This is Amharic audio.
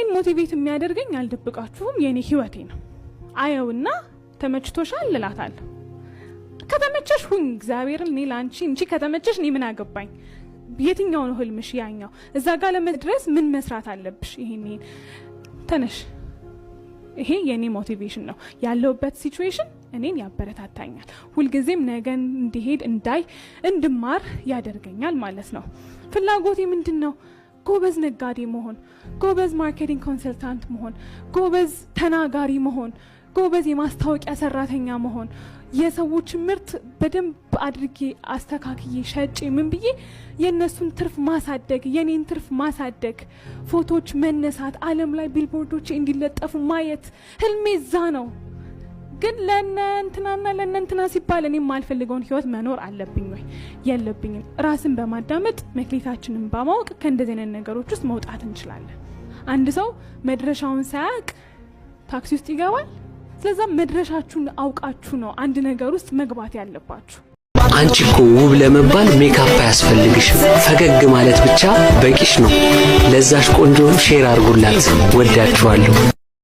እኔን motivate የሚያደርገኝ፣ አልደብቃችሁም፣ የእኔ ህይወቴ ነው። አየውና ተመችቶሻል እላታለሁ። ከተመቸሽ ሁኝ፣ እግዚአብሔርን እኔ ለአንቺ እንቺ ከተመቸሽ እኔ ምን አገባኝ? የትኛው ነው ህልምሽ? ያኛው። እዛ ጋር ለመድረስ ምን መስራት አለብሽ? ይሄን ይሄን ተነሽ። ይሄ የእኔ motivation ነው። ያለሁበት situation እኔን ያበረታታኛል። ሁልጊዜም ነገን እንዲሄድ፣ እንዳይ፣ እንድማር ያደርገኛል ማለት ነው። ፍላጎቴ ምንድን ነው? ጎበዝ ነጋዴ መሆን፣ ጎበዝ marketing consultant መሆን፣ ጎበዝ ተናጋሪ መሆን፣ ጎበዝ የማስታወቂያ ሰራተኛ መሆን፣ የሰዎችን ምርት በደንብ አድርጌ አስተካክዬ ሸጬ ምን ብዬ የእነሱን ትርፍ ማሳደግ፣ የኔን ትርፍ ማሳደግ፣ ፎቶዎች መነሳት፣ ዓለም ላይ ቢልቦርዶች እንዲለጠፉ ማየት ህልሜ እዛ ነው። ግን ለነ እንትናና ለነ እንትና ሲባል እኔ የማልፈልገውን ህይወት መኖር አለብኝ ወይ? የለብኝም። ራስን በማዳመጥ፣ መክሊታችንን በማወቅ ከእንደዚህ አይነት ነገሮች ውስጥ መውጣት እንችላለን። አንድ ሰው መድረሻውን ሳያውቅ ታክሲ ውስጥ ይገባል። ስለዛ መድረሻችሁን አውቃችሁ ነው አንድ ነገር ውስጥ መግባት ያለባችሁ። አንቺ እኮ ውብ ለመባል ሜካፕ አያስፈልግሽም። ፈገግ ማለት ብቻ በቂሽ ነው። ለዛሽ ቆንጆ share አድርጉላት። ወዳችኋለሁ።